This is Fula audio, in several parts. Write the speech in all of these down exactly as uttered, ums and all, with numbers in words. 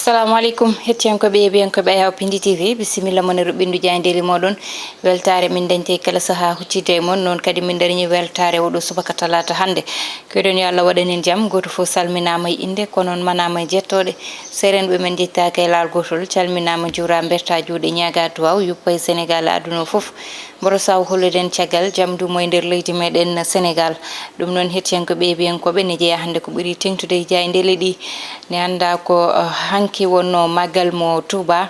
Assalamu aleykum, hettiyankooɓe e yeeɓiyankooɓe Ayaw Pindi T V, bisimilla mon e ruɓɓindu jaayndeeli mooɗon. Weltaare min dañte kala sahaa huccitde e mon, noon kadi min dañi weltaare oɗo subaka talaata hannde. Keɗon yo Allah waɗan en jam, gooto fof salminaama e innde, ko noon manaama e jettooɗe. Seerenɓe men njettaaka e laal gootol, calminaama, njuuraa, mbertaa juuɗe, ñaagaa duwaaw, yuppa e Senegaal e aduna o fof. Mboɗo saw hollude en caggal jam duumo e nder leydi meɗen Senegaal. Ɗum noon, hettiyankooɓe e yeeɓiyankooɓe, ne jeyaa hannde ko ɓuri teeŋtude e jaayndeeli ɗi. Ne anndaa ko, eh, hanki wonnoo maggal mo Touba.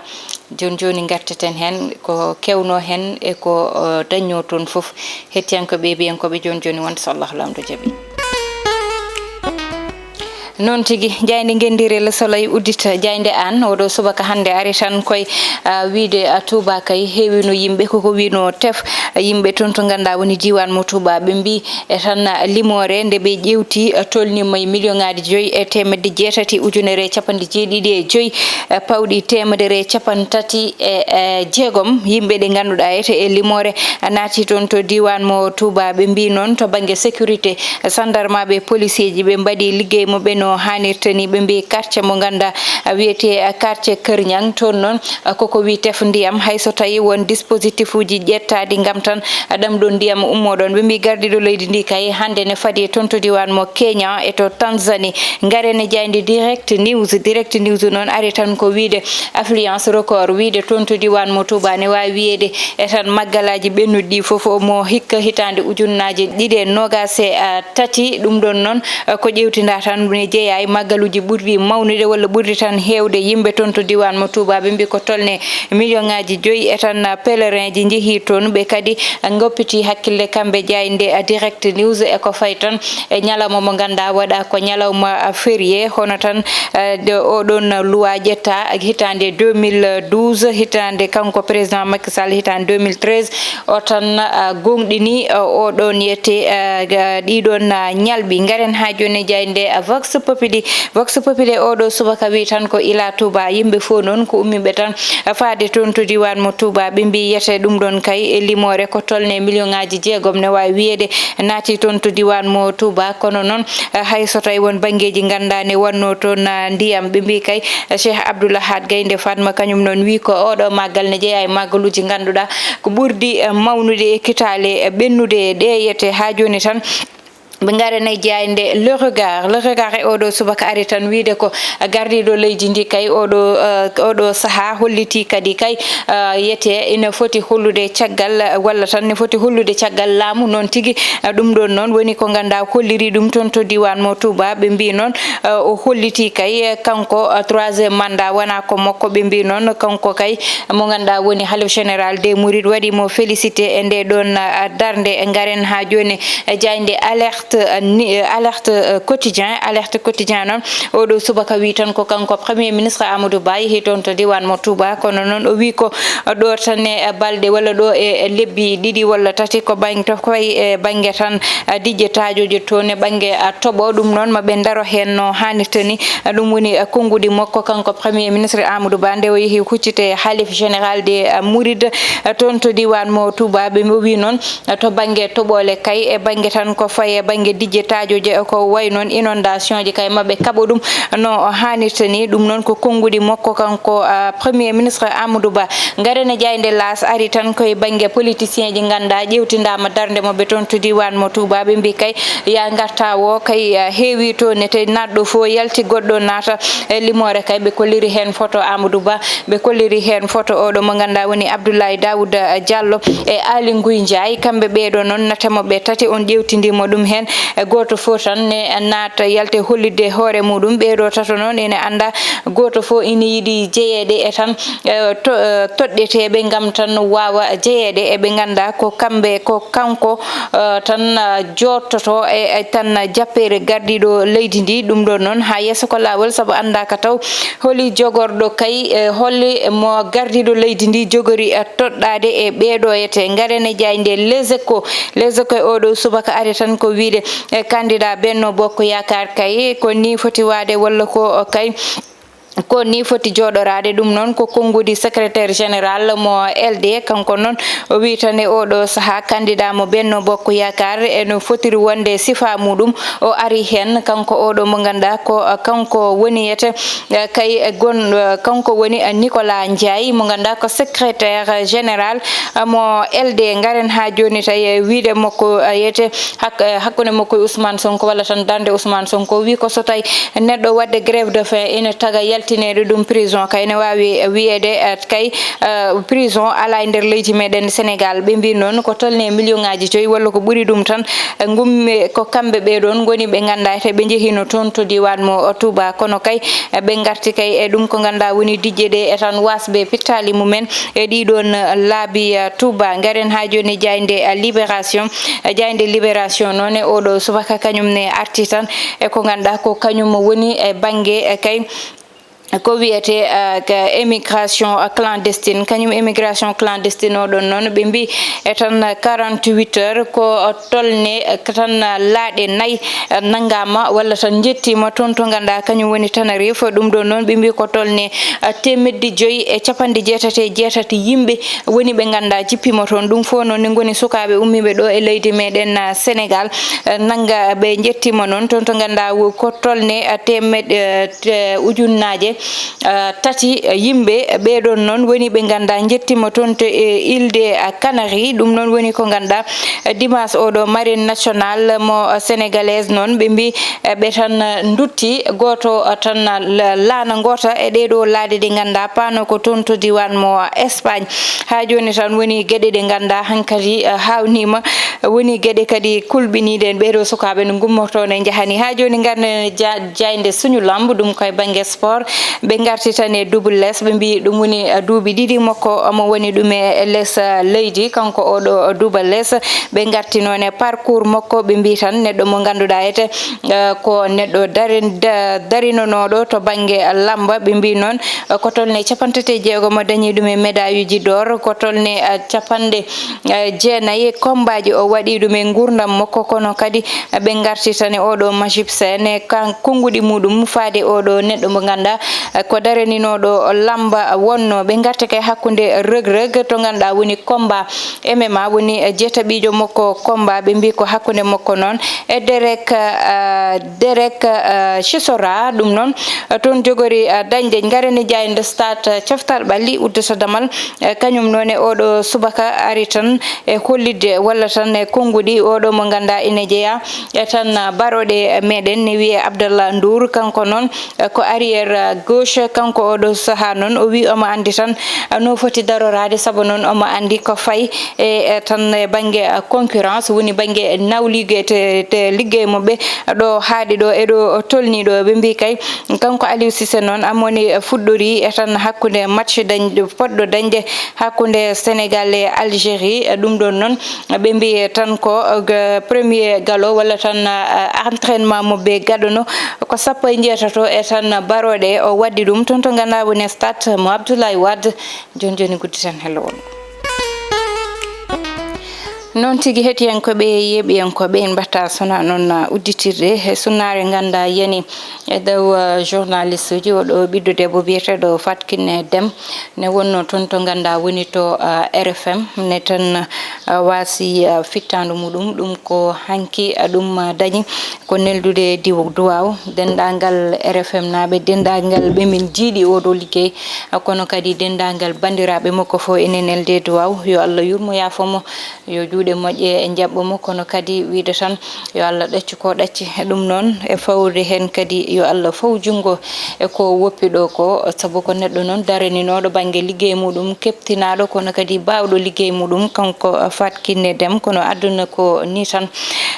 Jooni jooni ngarteten heen ko kewnoo heen e ko, eh, dañnoo toon fof. Hettiyankooɓe e yeeɓiyankooɓe, jooni jooni wonde so Allahu Laamɗo jaɓii. Noon tigi, jaaynde ngenndiire Le Soleil uddita jaaynde aan. Oɗo subaka hannde ari tan koye, ah, wiyde, ah, Touba kay heewino yimɓe, koko wiyno tef, ah, yimɓe toon to ngannduɗaa woni diiwaan mo Touba. Ɓe mbii e tan, ah, limoore nde ɓe ƴeewti, ah, tolniima e miliyoŋaaji joyi e teemedde jeetati ujunere e capanɗe jeeɗiɗi e joyi, ah, pawɗi teemedere e capanɗe tati e, eh, jeegom yimɓe ɗe ngannduɗaa ete e limoore, ah, naati toon to diiwaan mo Touba. Ɓe mbii noon to bannge sécurité, Sandarmaaɓe e poliseeji ɓe mbaɗi liggey muɓɓe no haanirta ni. Ɓe mbii quartier mo ngannduɗaa wiyetee quartier Kër Niang, toon noon koko wii tef ndiyam, hay so tawii won dispositif uji ƴettaaɗi ngam tan ɗam ɗoon ndiyam ummoo ɗoon. Ɓe mbii gardiiɗo leydi ndi kay hannde ne fadi toon to diiwaan mo Kenya e to Tanzanie. Ngaren e jaaynde Direct News. Direct News noon ari tan ko wiyde affluence record, wiyde toon to diiwaan mo Touba ne waawi wiyeede e tan maggalaaji ɓennuɗi ɗi fof mo hikka hitaande ujunnaaje ɗiɗi e noogaas e, ah, tati. Ɗum ɗoon noon, eh, ko ƴeewtinda tan ne jeyaa e maggaluuji ɓurɗi mawnude walla ɓurɗi tan heewde yimɓe toon to diiwaan mo Touba. Ɓe mbii ko tolnii miliyoŋaaji joyi e tan, ah, pèlerinji njehii toon. Ɓe kadi, ah, ngoppitii hakkille kamɓe jaaynde, ah, Direct News e ko fayi tan e ñalawma mo ngannduɗaa waɗaa ko ñalawma, ah, férié, hono tan, eh, de oɗoon luwa ƴetta hitaande deux mille douze, hitaande kanko président Macky Sall, hitaande deux mille treize, o tan, ah, gooŋɗini, ah, oɗoon yette, ah, ga-, ɗiɗoon, ah, ñalɓi. Ngaren haa jooni e jaaynde, ah, Vox Populi. Vox Populi oɗo subaka wii tan ko ila Touba, yimɓe fof noon ko ummiiɓe tan, ah, faade toon to diiwaan mo Touba. Ɓe mbii yete ɗum ɗoon kay e limoore ko tolnii miliyoŋaaji jeegom ne waawi wiyeede naati toon to diiwaan mo Touba. Kono noon, eh, hay so tawii won banngeeji ngannduɗaa ne wonnoo toon, ah, ndiyam, ɓe mbii kay, eh, Cheikh Abdoul Ahad Gaynde Fatma kañum noon wii ko oɗo maggal ne jeyaa e maggaluuji ngannduɗaa ko ɓurɗi, eh, mawnude e kitaale, eh, ɓennude e ɗee yete. Haa jooni tan ɓe ngaren e jaaynde Le Regard. Le Regard e oɗo subaka ari tan wiyde ko gardiiɗo leydi ndi kay oɗo, eh, oɗo sahaa hollitii kadi kay, eh, yete ina foti hollude caggal, eh, walla tan ne foti hollude caggal laamu. Noon tigi, eh, ɗum ɗoon noon woni ko ngannduɗaa hollirii ɗum toon to diiwaan mo Touba. Ɓe mbii noon, eh, o hollitii kay, eh, kanko, eh, troisième mandat wonaa ko makko. Ɓe mbii noon kanko kay mo ngannduɗaa woni Halif Général des Mourides waɗii mo félicité e nde ɗoon, eh, darnde. Ngaren haa jooni e jaaynde Alerte, eh, ni, eh, Alerte, eh, Quotidien. Alerte Quotidien noon, oɗo subaka wii tan ko kanko Premier Ministre Amadou Ba yehi toon to diiwaan mo Touba, kono noon o wii ko ɗo tan e balɗe walla ɗo e lebbi ɗiɗi walla tati ko bang-, to fayi e bannge tan, eh, diƴƴe taajooje toon e bannge, eh, toɓo. Ɗum noon ma ɓe ndaro heen no haanirta ni. Eh, ɗum woni, eh, konnguɗi makko kanko Premier Ministre Amadou Ba nde o yehi huccite Halif Général des, eh, Mourides, eh, toon to diiwaan mo Touba. Ɓe mbo wii noon to bannge toɓoole kay, e bannge tan ko faye bannge diƴƴe taajooje, ko wayi noon inondation ji kay, maɓe kaɓo ɗum no haanirta ni. Ɗum noon ko konnguɗi makko kanko, ah, Premier Ministre Amadou Ba. Ngaren e jaaynde L'As ari tan koye bannge politicien ji ngannduɗaa ƴeewtindaama darnde maɓɓe toon to diiwaan mo Touba. Ɓe mbii kay ya ngarta o kay, ah, heewi toon ne, te naatɗo fof yalti goɗɗo naata. E limoore kay ɓe kolliri heen photo Amadou Ba. Ɓe kolliri heen photo oɗo mo ngannduɗaa woni Abdoulaye Daouda Diallo e Aly Ngouille Ndiaye. Kamɓe ɓeeɗo noon, natemo ɓe tati, on ƴeewtindiima ɗum heen. E gooto fof tan ne naata yalta hollitde hoore muɗum. Ɓeeɗo tato noon ene anndaa gooto fof ina yiɗi jeyeede e tan, e to-, e toɗɗeteeɓe ngam tan waawa jeyeede. Eɓe nganndaa ko kamɓe, ko kanko, eh, tan, eh, jooɗtoto e, e tan jappeere gardiiɗo leydi ndi. Ɗum ɗoon noon haa yeeso ko laawol, sabu anndaaka taw holi jogorɗo kay, eh, holi mo gardiiɗo leydi ndi jogori, eh, toɗɗaade e ɓeeɗo ete. Ngaren e jaaynde Les Échos. Les Échos e oɗo subaka ari tan ko wiyde, eh, candidat Benno Bokk Yaakaar kay ko ni foti waade walla ko, eh, kay Ko ni foti jooɗoraade. Ɗum noon ko konngudi secrétaire général mo L D. Kanko noon o wii tan e oɗo sahaa, candidat mo Benno Bokk Yaakaar eno fotiri wonde sifa muɗum o ari heen. Kanko oɗo mo ngannduɗaa ko, eh, kanko woni yete, eh, kay, eh, gon-, eh, kanko woni, eh, Nicolas Ndiaye mo ngannduɗaa ko secrétaire général, eh, mo L D. Ngaren haa jooni tawi, eh, wiide makko, eh, yete hak-, eh, hakkunde makko e Ousmane Sonko walla tan darnde Ousmane Sonko. Wi ko so tawi neɗɗo waɗde grève de faim ina taga yaltineede ɗum prison, kay ne waawi wiyeede, eh, kay, eh, prison alaa e nder leydi meɗen Sénégal. Ɓe mbi noon ko tolne million ngaji joyi walla ko ɓuri ɗum tan, eh, ngummi ko kamɓe ɓe ɗoon ngoni ɓe ngannduɗaa te ɓe njehino toon to diiwaan mo Touba. Kono kay, eh, ɓe ngarti kay e ɗum ko ngannduɗaa woni diƴƴe ɗe e tan wasɓe pittaali mumen e ɗiɗoon laabi, eh, Touba. Ngaren haa jooni jaaynde, eh, Libération. Eh, jaaynde Libération noon e oɗo subaka kañum ne arti tan e ko ngannduɗaa ko kañum woni e bannge, eh, kay ko wiyetee, eh, ka émigration, eh, clandestine. Kañum émigration clandestine o ɗon noon ɓe mbi e tan quarante-huit heures ko tolne, eh, tan laaɗe nayi, eh, nanngaama walla tan njettiima toon to ngannduɗaa kañum woni Tenerife. Ɗum ɗo noon ɓe mbi ko tolne, eh, teemedde joyi e capanɗe jeetati e jeetati yimɓe woni ɓe ngannduɗaa jippiima toon. Ɗum fof noon ne ngoni sukaaɓe ummiiɓe ɗo e leydi meɗen, eh, Sénégal. Eh, nannga ɓe njettiima noon toon to ngannduɗaa wo-, ko tolne, eh, teemedde, eh, te-, ujunnaaje, eh, tati, eh, yimɓe. Ɓee ɗoon noon woni ɓe ngannduɗaa njettiima toon to, eh, île des, eh, Canaries. Ɗum noon woni ko ngannduɗaa, eh, dimanche oɗo marine nationale mo, eh, sénégalaise noon ɓe mbi, eh, ɓe tan, eh, ndutti gooto, eh, tan, eh, la-, laana ngoota e ɗee ɗo laaɗe ɗe ngannduɗaa paano ko toon to diiwaan mo, eh, Espagne. Haa jooni tan woni geɗe ɗe ngannduɗaa hankadi, eh, haawniima, woni geɗe kadi kulɓiniiɗe en ɓee ɗo sukaaɓe no ngummortoo ne njahani. Haa jooni ngarne ja-, jaaynde suñu lamb, ɗum koye bannge sport. Ɓe ngarti tan e Double Less, ɓe mbi ɗum woni, eh, duuɓi ɗiɗi makko omo woni ɗum e les, eh, leydi, kanko oɗo Double Less. Ɓe ngarti noon e parcours makko, ɓe mbi tan neɗɗo mo ngannduɗaa ete, eh, ko neɗɗo darin-, da-, darinonooɗo to bannge lamba, ɓe mbi noon, eh, ko tolne capanɗe tati e jeegom o dañi ɗum e médaille uji d'or, ko tolne, eh, capanɗe, eh, jeenayi combat ji o waɗi ɗum e nguurndam makko, kono kadi, eh, ɓe ngarti tan e oɗo Majib Sène, e kan-, konnguɗi muɗum faade oɗo neɗɗo mo ngannduɗaa, eh, ko dareninooɗo lamba wonno. Ɓe ngarti kay hakkunde Reug Reug to ngannduɗaa woni combat M M A, woni, eh, jeetaɓiijo makko combat, ɓe mbi ko hakkunde makko noon e Derek, eh, Derek, eh, Chisora. Ɗum noon, eh, toon jogori, eh, dañde. Ngarani jaaynde stade, eh, coftal ɓalli uddata damal, eh, kañum noon e oɗo subaka ari tan e hollitde walla tan e konnguɗi oɗo mo ngannduɗaa ina jeyaa e tan, eh, barooɗe meɗen ne wiyee Abdallah Ndour. Kanko noon, eh, ko arrière, eh, gauche, kanko oɗo sahaa noon o wi omo anndi tan, eh, no foti daroraade, sabu noon omo anndi ko fayi e, e tan e bannge, eh, concurrence, woni bannge nawligue te, te liggey mo ɓe ɗo haaɗi ɗo e ɗo tolni ɗo. Ɓe mbi kay kanko Aliou Cissé noon amoni fuɗɗori e tan hakkunde match dañ-, poɗɗo dañde hakkunde Sénégal e Algérie. Ɗum ɗon noon ɓe mbi tan ko, eh, premier galop walla tan, eh, entraînement mo ɓe gaɗano ko sappo e njeetato e tan barooɗe o waɗi ɗum toon to ngannduɗaa woni stade mo Abdoulaye Wade. Jooni jooni gudditen hello on. Noon tigi, heɗiyankooɓe, yeeɓiyankooɓe, en mbaɗta sona noon, uh, udditirde he sunnaare ngannduɗaa yani e dow, uh, journaliste uji. Oɗo ɓiɗɗo debbo biyeteeɗo Fatou Kiné Dème ne wonno toon to ngannduɗaa woni to, uh, R F M ne tan, uh, waasi, uh, fittaandu muɗum. Ɗum ko hanki, uh, ɗum, uh, dañi ko neldude diw-, duwaaw denndaangal R F M naaɓe, denndaangal ɓe min jiiɗi oɗo liggey, kono kadi denndaangal banndiraaɓe makko fof ene nelde duwaaw. Yo Allah yurmo, yaafo mo, yo juuɗe moƴƴe njaɓɓo mo, kono kadi wiide tan yo Allah ɗaccu ko ɗacci. Ɗum noon e fawde heen kadi yo Allah faw junngo e ko woppi ɗo ko, sabu ko neɗɗo noon daraninooɗo bannge liggey muɗum, keɓtinaaɗo, kono kadi baawɗo liggey muɗum, kanko Fatou Kiné Dème. Kono aduna ko ni tan,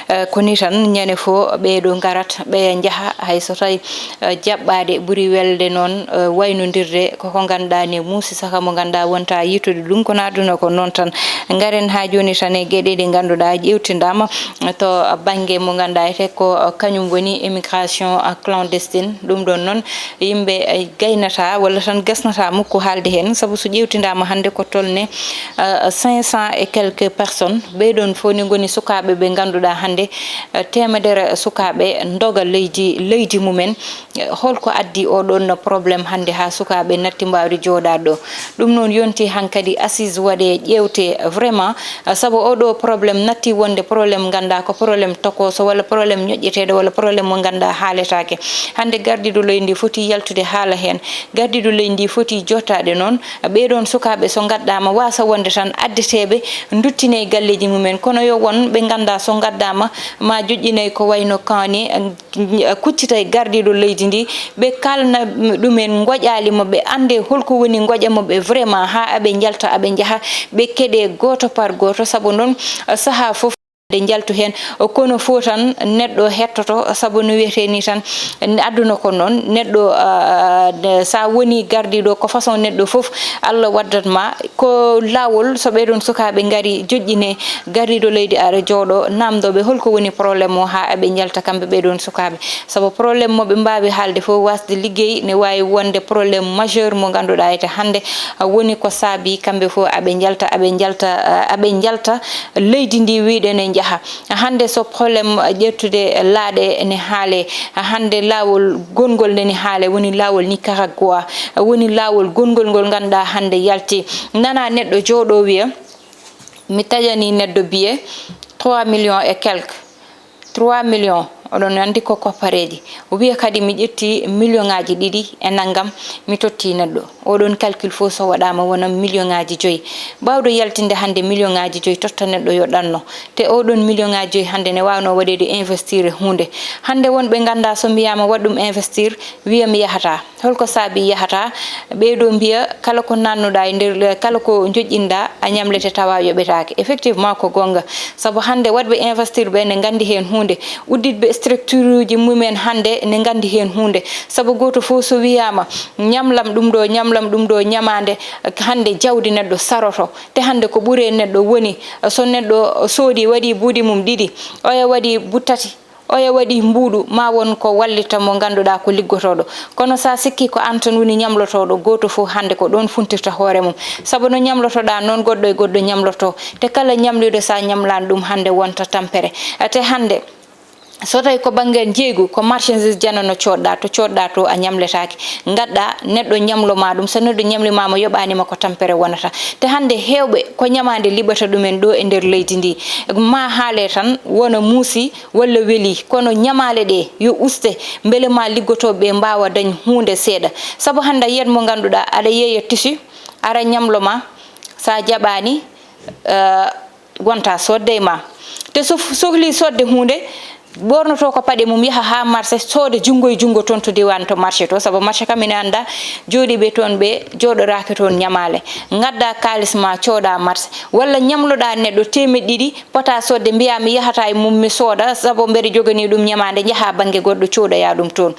eh, ko ni tan, ñande fof ɓee ɗo ngarat, ɓeya njaha, hay so tawi, eh, jaɓɓaade ɓuri welde noon, eh, waynondirde koko ngannduɗaa ne muusi saka mo ngannduɗaa wonta yiytude ɗum. Kono aduna ko noon tan. Ngaren haa jooni tan e Geɗe ɗe ngannduɗaa ƴeewtindaama to bannge mo ngannduɗaa etee ko kañum woni immigration clandestine. Ɗum ɗoon noon yimɓe gaynata walla tan gasnata mukko haalde heen, sabu so ƴeewtindaama hannde ko tolne cinq cent et quelques personnes. Ɓee ɗoon fof ni ngoni sukaaɓe ɓe ngannduɗaa hannde teemedere sukaaɓe ndoga leydi, leydi mumen. Holko addi oɗon problème hannde haa sukaaɓe natti mbaawde jooɗaade ɗo? Ɗum noon yonti hankadi assise waɗe ƴeewte vraiment, sabu oɗo problème natti wonde problème ngannduɗaa ko problème tokooso walla problème ñoƴƴeteeɗo walla problème mo ngannduɗaa haaletaake. Hannde gardiiɗo leydi ndi foti yaltude haala heen. Gardiiɗo leydi ndi foti jottaade noon ɓee ɗoon sukaaɓe so ngaddaama waasa wonde tan addeteeɓe nduttine e galleeji mumen. Kono yo won ɓe ngannduɗaa so ngaddaama ma joƴƴinay ko wayno kaani kuccita e gardiiɗo leydi ndi, ɓe kaalna ɗumen ngoƴaali maɓɓe, annde holko woni ngoƴa maɓɓe vraiment, haa aɓe njalta, aɓe njaha, ɓe keɗe gooto par gooto. Sabu noon, sahaa fof nde njaltu heen, kono fof tan neɗɗo hettoto, sabu no wiyetee ni tan, aduna ko noon, neɗɗo, ah, ne, sa woni gardiiɗo, ko façon neɗɗo fof, Allah waddat ma, ko laawol, so ɓee ɗoon sukaaɓe ngari, joƴƴine, gardiiɗo leydi ara jooɗo, naamndoo ɓe holko woni problème o haa aɓe njalta kamɓe ɓee ɗoon sukaaɓe. Sabu problème mo ɓe mbaawi haalde fof, waasde liggey, ne waawi wonde problème majeur mo ngannduɗaa ete hannde, ah, woni ko saabi kamɓe fof aɓe njalta, aɓe njalta, ah, aɓe njalta leydi ndi wiyde ne njaha. Hannde so problème ƴettude laaɗe ne haale, hannde laawol gonngol nde ne haale, woni laawol Nicaragua, woni laawol gonngol ngol ngannduɗaa hannde yalti. Nana neɗɗo jooɗo wiya, mi taƴani neɗɗo biye trois millions et quelques. Trois millions, oɗon anndi ko koppareeji. O wiya kadi mi ƴetti million ŋaaji ɗiɗi e nanngam, mi totti neɗɗo. Oɗon calcul fof so waɗaama wona million ŋaaji joyi. Baawɗo yaltinde hannde million ŋaaji joyi totta neɗɗo yo ɗanno. Te oɗon million ŋaaji joyi hannde ne waawnoo waɗeede investir e huunde. Hannde won ɓe ngannduɗaa so mbiyaama waɗ ɗum investir, wiya mi yahataa. Holko saabi yahataa? Ɓee ɗoo mbiya kala ko nannuɗaa e nder, kala ko joƴƴinɗaa a ñamlete tawa yoɓetaake. Effectivement ko goonga. Sabu hannde waɗɓe investir ɓe ne nganndi heen huunde. Udditɓe structure uji mumen hannde ne nganndi heen huunde. Sabu gooto fof so wiyaama ñamlam ɗum ɗo, ñamlam ɗum ɗo, ñamaande hannde jawdi neɗɗo saroto. Te hannde ko ɓure neɗɗo woni, so neɗɗo soodi waɗi buuɗi mum ɗiɗi, oya waɗi bu tati, oya waɗi mbuuɗu, ma won ko wallita mo ngannduɗaa ko liggotooɗo. Kono sa sikki ko an tan woni ñamlotooɗo, gooto fof hannde ko ɗoon funtirta hoore mum. Sabu no ñamlotoɗaa noon goɗɗo e goɗɗo ñamlotoo. Te kala ñamliiɗo sa ñamlaani ɗum hannde wonta tampere. Te hannde so tawi ko bannge njeeygu, ko marchandise janano coodɗaa, to coodɗaa to a ñamletaake. Ngadɗa neɗɗo ñamlo ma ɗum, so neɗɗo ñamli ma mo yoɓaani ma ko tampere wonata. Te hannde heewɓe ko ñamaande liɓata ɗumen ɗo e nder leydi ndi. Ma haale tan wona muusi walla weli, kono ñamaale ɗe yo uste, mbele ma liggotooɓe ɓe mbaawa dañ huunde seeɗa. Sabu hannde a yiyat mo ngannduɗaa aɗa yeeya tisi, ara ñamlo ma, sa jaɓaani, eh, wonta soodde e ma. Te so sohli soodde huunde, ɓornoto ko paɗe mum, yaha haa marché, sooda junngo e junngo toon to diiwaan to marché to, sabu marché kam ina annda jooɗiiɓe toon ɓe jooɗoraaki toon ñamaale. Ngadda kaalis ma cooda marché, walla ñamloɗa neɗɗo teemeɗɗe ɗiɗi, pota soodde, mbiya mi yahata e mum mi sooda, sabu mbeɗa joganii ɗum ñamaande, njaha bannge goɗɗo coodoya ɗum toon.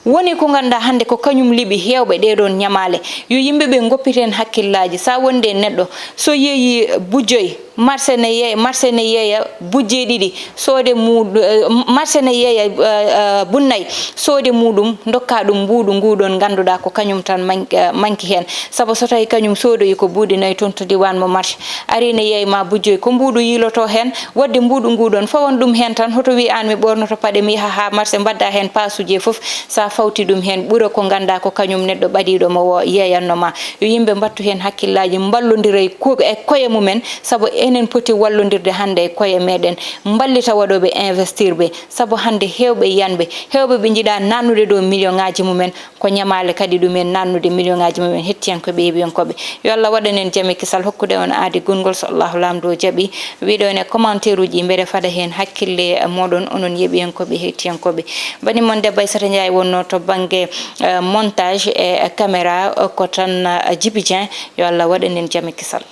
Woni ko ngannduɗaa hannde ko kañum liɓi heewɓe ɗee ɗoon ñamaale. Yo yimɓe ɓe ngoppiten hakkillaaji, sa wonde neɗɗo so yeeyi bujjoy, marché ne yeeya, marché ne yeeya bujje ɗiɗi, soode muuɗum, eh, marché ne yeeya, eh, eh, bunnay, soode muuɗum, ndokka ɗum mbuuɗu nguɗon ngannduɗaa ko kañum tan man-, eh, manki heen. Sabu so tawi kañum soodoyi ko buuɗi nayi toon to diiwaan mo marché, ari ne yeeya ma bujjoy, ko mbuuɗu yiiloto heen, waɗde mbuuɗu nguɗon, fawan ɗum heen tan, hoto wi aan mi ɓoornoto paɗe mi yaha haa marché, mbaɗda heen paasuuji e fof, sa fawti ɗum heen, ɓura ko ngannduɗaa ko kañum neɗɗo ɓadiiɗo mo o yeeyanno ma. Yo yimɓe mbattu heen hakkillaaji, mballondira e ko-, e koye mumen, sabu enen poti wallondirde hannde e koye meɗen, mballita waɗooɓe investir ɓe, sabu hannde heewɓe yanɓe, heewɓe ɓe njiɗa nannude ɗo million ŋaaji mumen, ko ñamaale kadi ɗumen nannude million ŋaaji mumen. Hettiyankooɓe, yeeɓiyankooɓe, yo Allah waɗan en jam e kisal, hokkude on aadi gonngol, so Allahu Laamɗo jaɓi. Wiɗo ne commentaire uji mbeɗa fada heen hakkille mooɗon, onon yeeɓiyankooɓe, hettiyankooɓe. Bani mon debbo Aissata Ndiaye wonno to bannge, eh, montage e caméra, ko tan, eh, Djiby Dieng. Yo Allah waɗan en jam e kisal.